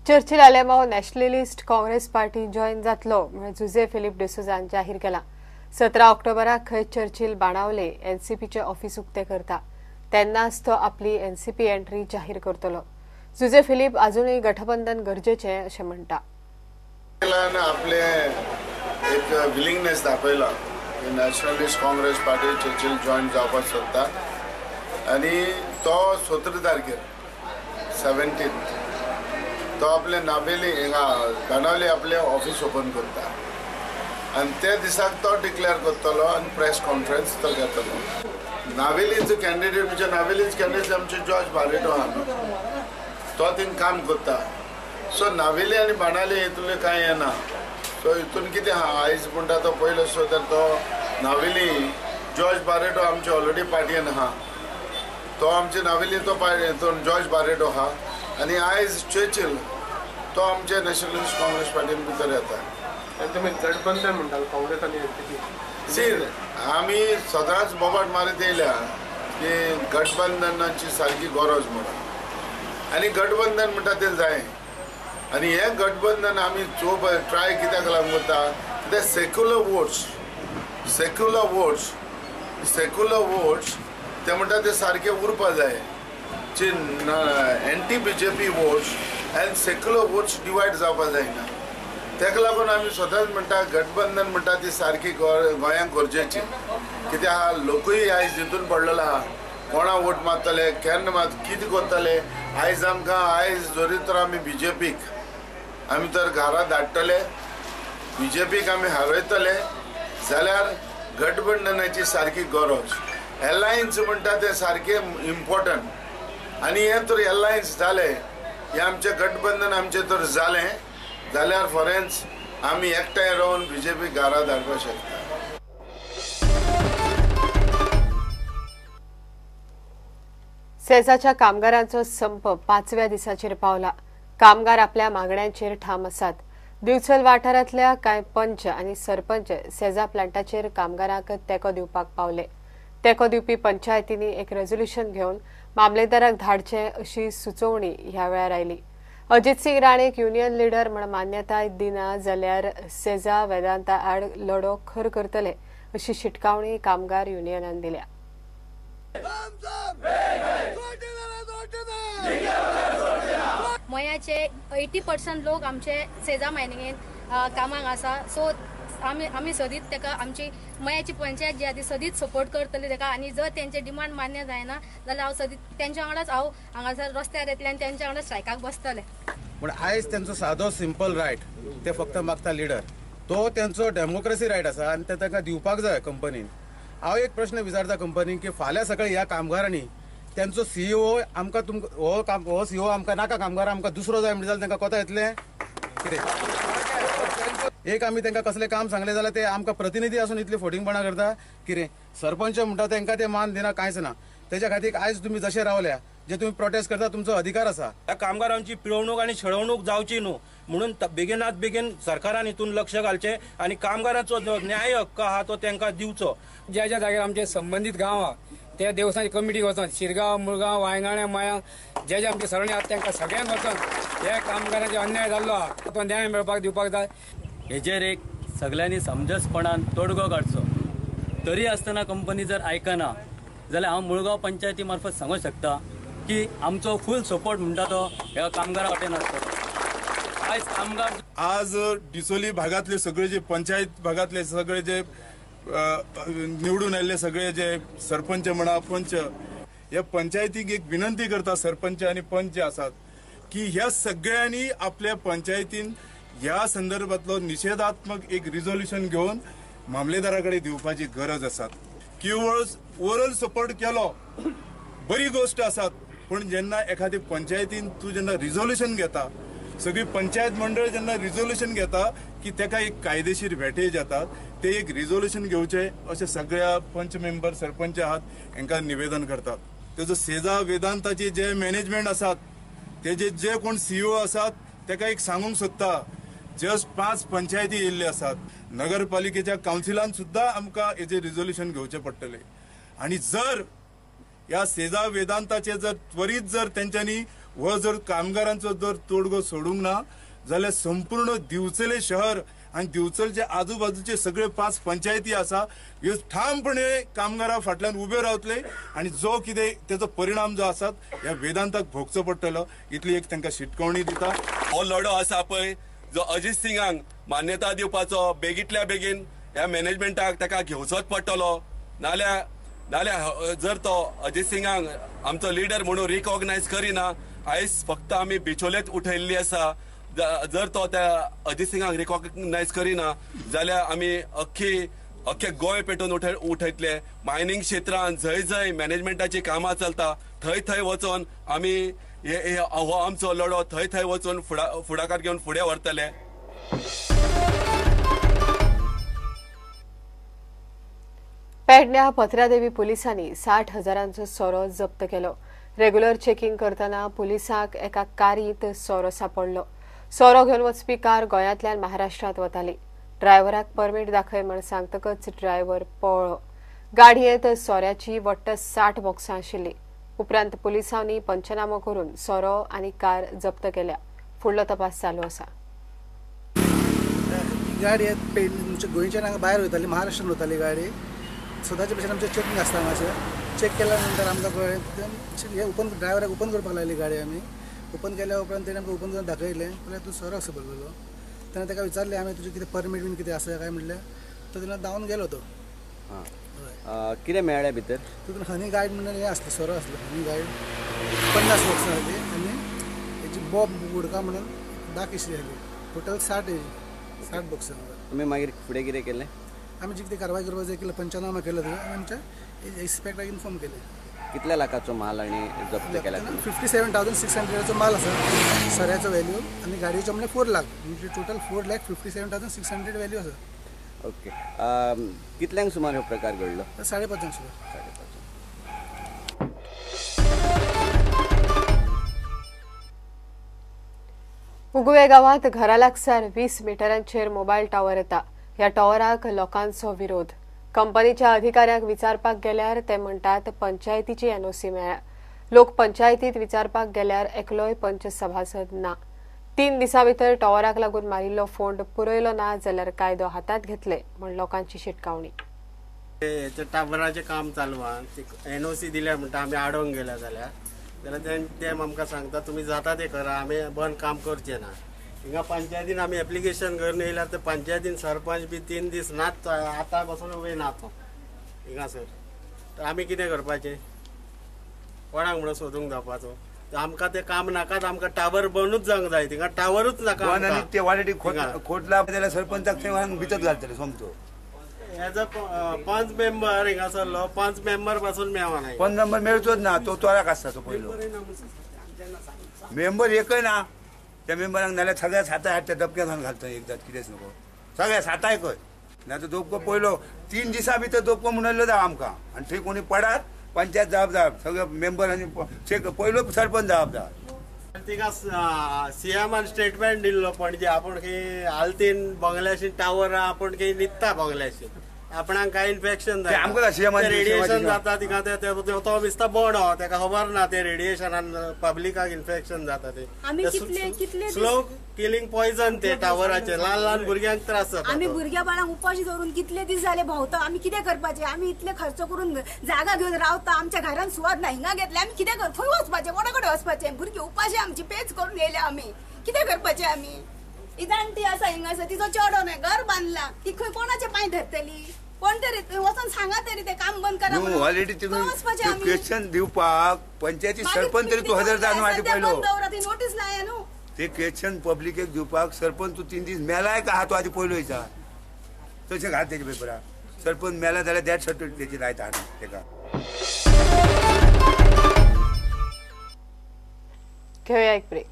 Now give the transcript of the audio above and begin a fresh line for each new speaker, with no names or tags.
Churchill Alemao Nationalist Congress Party join जातलो म्हूण जुझे फिलीप डिसोजान जाहीर केला। 17 ऑक्टोबराक खंय चर्चिल बाणावले एनसीपीचे ऑफिस उक्ते करता तेन्नाच तो आपली एनसीपी एंट्री जाहीर करतलो। जुझे फिलीप अजूनय गठबंधन गरजेचे अशें म्हणटा।
आपले एक विलिंगनेस दाखयला की Nationalist Congress Party Churchill join जावपाक सोदता आनी तो 17 तारखेर 17 तो आपले नावेली हिंगा बाणावली आपले ऑफिस ओपन करता आनी त्या दिसाक तो डिक्लेअर करतलो आनी प्रेस कॉन्फरन्स तो घेतलो। नावेलीचो कॅन्डिडेट म्हणजे नावेलीच कॅन्डिडेट आमचे जॉर्ज बारेटो आहा न्हू, तो थिंग काम करता। सो नावेली आनी बाणावली हितून कांय येना। सो हितून कितें आहा आयज म्हणटा तो पयलो सो तर तो नावेली जॉर्ज बारेटो आमचे ऑलरेडी पार्टीन आहा, तो आमचे नावेली तो जॉर्ज बारेटो आहा आनी आयज चर्चिल तो आमचे नॅशनलिस्ट काँग्रेस पार्टीन भितर येता।
तुमी गठबंधन म्हणटा काँग्रेस आनी एनसीपी।
सी आमी सदांच बोबाट मारीत येयल्या की गठबंधनाची सारकी गरज म्हणून आनी गठबंधन म्हणटा तें जाय आनी हें गठबंधन आमी चोप ट्राय कित्याक लागून करता कित्याक secular votes secular votes secular votes ते म्हणटा ते सारके उरपा जाय। जे anti BJP votes and secular votes divide जावपा जायना, ताका लागून आमी सदांच म्हणटा गठबंधन म्हणटा ती सारकी गोंयांक गरजेची। कित्याक लोकूय आयज हितून पडलेलो आहा, कोणा वोट मारतले केन्ना मात कितें करतले। आयज आमकां आयज जरी तर आमी बीजेपीक आमी तर घरा धाडटले, बीजेपीक आमी हारयतले जाल्यार गठबंधनाची सारकी गरज। एलायन्स म्हणटा तें सारकें इम्पॉर्टंट आनी हें तर एलायन्स जालें, हें आमचें गठबंधन आमचें तर जालें जाल्यार फॉरेन्स आमी एकठांय रावन बीजेपी घरा धाडपाक शकता।
सेजाच्या कामगारांचो संप 5व्या दिसाचेर पावला। कामगार आपल्या मागण्यांचेर ठाम आसात। दिवचल वाठारांतल्या कांय पंच आनी सरपंच सेजा प्लांटाचेर कामगारांक तेंको दिवपाक पावले। तेंको दिवपी पंचायतींनी एक रेजोल्युशन घेवन मामलेदाराक धाडचें अशी सुचोवणी ह्या वेळार आयली। अजित सिंग राणेक युनियन लिडर म्हण मान्यताय दिना जाल्यार सेजा वेदांता आड लढो खर करतले अशी शिटकावणी कामगार युनियनान दिल्या।
मयाचे 80% लोक आमचे सेजा मायनिंगेन कामाक आसा। सो आमी आमी सदींच ताका आमची मयाची पंचायत जी आसा ती सदींच सपोर्ट करतली ताका आनी जर तेंचे डिमांड मान्य जायना जाल्यार हांव सदींच तेंच्या वांगडाच हांव हांगासर रस्त्यार येतलें आनी तेंच्या वांगडा स्ट्रायकाक बसतलें।
पूण आयज तेंचो सादो सिंपल रायट ते फक्त मागता लिडर, तो तेंचो डेमोक्रेसी रायट आसा आनी ते तांकां दिवपाक जाय कंपनीन। हांव एक प्रश्न विचारता कंपनीक की फाल्यां सकाळी ह्या कामगारांनी तेंचो सीईओ आमकां तुमकां हो काम हो सीईओ आमकां नाका, कामगार आमकां दुसरो जाय म्हणटा जाल्यार तांकां कोता येतलें कितें? एक आमी तांकां कसलें काम सांगलें जाल्यार ते आमकां प्रतिनिधी आसून इतली फोटिंगपणां करता कितें? सरपंच म्हणटा तांकां ते मान दिना, कांयच ना। तेच्या खातीर आयज तुमी जशे रावल्या जे तुमी प्रोटेस्ट करता तुमचो अधिकार आसा।
ह्या कामगारांची पिळवणूक आनी छळवणूक जावची न्हू म्हणून बेगिनात बेगीन सरकारान हितून लक्ष घालचें आनी कामगारांचो जो न्याय हक्क आहा तो तांकां दिवचो।
ज्या ज्या जाग्यार आमचे संबंदीत गांव आहा त्या देवसाची कमिटी वचोन शिरगांव, मुळगांव, वायंगाणे, मया जे जे आमचे सरणी आहा तांकां सगळ्यांक वचोन ह्या कामगारांचे अन्याय जाल्लो आहा तो न्याय मेळपाक दिवपाक जाय।
हेजेर एक सगळ्यांनी समजसपणान तोडगो काडचो। तरी आसतना कंपनी जर आयकना जाल्यार हांव मुळगांव पंचायती मार्फत सांगूंक शकता की आमचो फूल सपोर्ट म्हणटा तो ह्या कामगारा वाटेन आसतलो। आयज कामगार
आज डिचोली भागातले सगळे जे पंचायत भागातले सगळे जे निवडून आयिल्ले सगळे जे सरपंच म्हणा पंच, ह्या पंचायतीक एक विनंती करता सरपंच आनी पंच जे आसात की ह्या सगळ्यांनी आपल्या पंचायतीन ह्या संदर्भातलो निशेधात्मक एक रिझोल्युशन घेवन मामलेदारा कडेन दिवपाची गरज आसा। केवळ ओरल सपोर्ट केलो बरी गोष्ट आसात, पूण जेन्ना एखादी पंचायतीन तूं जेन्ना रिझोल्युशन घेता, सगळी पंचायत मंडळ जेन्ना रिझोल्युशन घेता की तेका एक कायदेशीर भेटेज येतात, ते एक रिझोल्युशन घेवचे अशें सगळ्या पंच मेंबर सरपंच आहात हांकां निवेदन करतात। तेजो सेजा वेदांताचे जे मॅनेजमेंट आसात तेजे जे कोण सीईओ आसात तेका एक सांगूंक सोदता, जस्ट 5 पंचायती येयल्ले आसात, नगरपालिकेच्या कावन्सिलान सुद्दां आमकां हेजे रिझोल्युशन घेवचें पडटलें आनी जर ह्या सेजा वेदांताचे जर त्वरीत जर तेंच्यांनी हो जर कामगारांचो जर तोडगो सोडूंक ना जाल्यार संपूर्ण दिवचले शहर आनी दिवचलचे आजूबाजूचे सगळे 5 पंचायती आसा ह्यो ठामपणे कामगारां फाटल्यान उबे रावतले आनी जो कितें तेजो परिणाम जो आसात ह्या वेदांताक भोगचो पडटलो इतली एक तांकां शिटकावणी दिता.
हो लढो आसा पळय जो अजित सिंगांक मान्यता दिवपाचो बेगीतल्या बेगीन ह्या मॅनेजमेंटाक ताका घेवचोच पडटलो. नाल्यार जर तो अजित सिंगांक आमचो लिडर म्हणून रिकॉग्नायज करिना, आयज फक्त आमी बिचोलेच उठयल्ली आसा. जर तो त्या अजित सिंगांक रिकॉग्नायज करिना जाल्यार आमी अख्खे गोंय पेटोवन उठयतले. मायनींग क्षेत्रांत जंय जंय मॅनेजमेंटाची कामां चलता थंय थंय वचोन आमी हो आमचो लढो थंय थंय वचून फुडाकार घेवन फुडें व्हरतले.
पेडण्या पत्रादेवी पुलिसांनी 60,000 सोरो जप्त केलो. रेग्युलर चेकिंग करतना पुलिसांक एका कारींत सोरो सापडलो. सोरो घेवन वचपी कार गोंयांतल्यान महाराष्ट्रांत वताली. ड्रायव्हराक परमीट दाखय म्हण सांगतकच ड्रायव्हर पळ्ळो. गाडयेंत सोऱ्याची वट्ट 60 बॉक्सां आशिल्ली. उपरांत पुलिसांनी पंचनामो करून सोरो आनी कार जप्त केल्या. फुडलो तपास चालू आसा.
गाडी गोंयच्यान हांगा भायर वयताली, महाराष्ट्रान वताली गाडी. सदांचे भशेन आमचें चॅकिंग आसता हांगासर. चॅक केल्या नंतर आमकां कळ्ळें हें ओपन ड्रायव्हराक ओपन करपाक लायली गाडी. आमी ओपन केल्या उपरांत तेणें आमकां ओपन करून दाखयलें जाल्यार तूं सोरो आसा बरोबर. तेन्ना ताका विचारलें आमी तुजें कितें परमीट बीन कितें आसा काय म्हणल्यार तो तेन्ना धांवन गेलो तो.
कितें मेळ्ळें भितर?
तितून हनी गायड म्हणून हें आसलें, सोरो आसलो हनी गायड 50 बॉक्सां जाली आनी हेची बॉब गुडका म्हणून 10 किशी जाली. टोटल 60 बॉक्सां.
तुमी मागीर फुडें कितें केलें?
आमी जी कितें कारवाय करपाक जाय केलं, पंचनामा केलो थंय आनी आमच्या इन्स्पेक्टराक इन्फॉर्म केलें.
कितल्या लाखाचो माल आनी जप्त केला?
57,600 माल आसा सोऱ्याचो व्हॅल्यू आनी गाडयेचो म्हणल्यार 4 लाख, म्हणजे टोटल 4,57,600 व्हॅल्यू आसा.
ओके, कितल्यांक सुमार हो प्रकार घडलो?
5:30 सुमार.
5:30.
उगवे गांवांत घरा लागसार 20 मिटरांचेर मोबायल टावर येता. ह्या टॉवराक लोकांचो विरोध. कंपनीच्या अधिकाऱ्यांक विचारपाक गेल्यार ते म्हणटात पंचायतीची एनओसी मेळ्ळ्या. लोक पंचायतीत विचारपाक गेल्यार एकलोय पंच सभासद ना. 3 दिसां भितर टॉवराक लागून मारिल्लो फोंड पुरयलो ना जाल्यार कायदो हातांत घेतले म्हण लोकांची शिटकावणी.
टावराचें काम चालू आहा, एनओसी दिल्या म्हणटा आमी आडोवंक गेल्या जाल्यार ते आमकां सांगता तुमी जाता ते करा, आमी बंद काम करचे ना. हिंगा पंचायतीन आमी एप्लिकेशन करून येयल्यार ते पंचायतीन सरपंच बी 3 दीस नात, आतां पासून वय ना तो हिंगासर. तर आमी कितें करपाचें? कोणाक म्हणून सोदूंक जावपाचो? आमकां तें काम नाकात, आमकां टावर बंदूच जावंक जाय. थिंगा टावरूच नाका.
आनी ते ऑलरेडी खोटला जाल्यार सरपंचाक थंय भितर घालतले सोमतो.
एज अ 5 मेंबर हिंगासरलो 5 मेंबर पासून मेळना.
5 मेंबर मेळचोच ना, तो तोराक आसता तो पयलो मेंबर एकय ना. त्या मेंबरांक नाल्यार सगळ्या साताय हाडटा धपक्यान घालता एकदां, कितेंच नको सगळ्या साताय कर. ना तो धोपको पयलो 3 दिसां भितर धोपको म्हणलो जावं आमकां आनी थंय कोणी पडात पंचायत जबाबदार, सगळे मेंबर आनी पयलो सरपंच जबाबदार.
तिका सीएमान स्टेटमेंट दिल्लो पणजे, आपूण की आलतीन बंगल्याशी टावर आपूण की न्हिदता बंगल्याशी, आपणाक कांय इन्फेक्शन जाता, रेडिएशन जाता तिका. तो दिसता बोडो, तेका खबर ना ते रेडिएशनान पब्लिकाक इन्फेक्शन जाता. ते स्लो किलिंग पॉयजन ते टावराचे, ल्हान ल्हान भुरग्यांक त्रास जाता.
आमी भुरग्या बाळांक उपाशी दवरून कितले दीस जाले भोंवता. आमी कितें करपाचें? आमी इतले खर्च करून जागा घेवन रावता, आमच्या घरान सुवात ना, हिंगा घेतले आमी कितें कर, खंय वचपाचें, कोणा कडेन वचपाचें? भुरगीं उपाशी आमची पेच करून येयल्या. आमी कितें करपाचें? आमी ही जाणटी आसा हिंगासर, तिचो चेडो न्हय घर बांदला, ती खंय कोणाचे पांय धरतली? कोण तरी वचून सांगा तरी ते काम बंद करा.
ऑलरेडी तुमी क्वेश्चन दिवपाक पंचायती सरपंच तरी तूं हजर जावन आदी पयलो
नोटीस लाया न्हू.
ते क्वेश्चन पब्लिकेक दिवपाक सरपंच तूं 3 दीस मेलाय का तो आदी पयलो विचार. तशें घाल तेजे पेपरार, सरपंच मेला जाल्यार डेथ सर्टिफिकेट तेजी लायता तेका.
घेवया एक ब्रेक.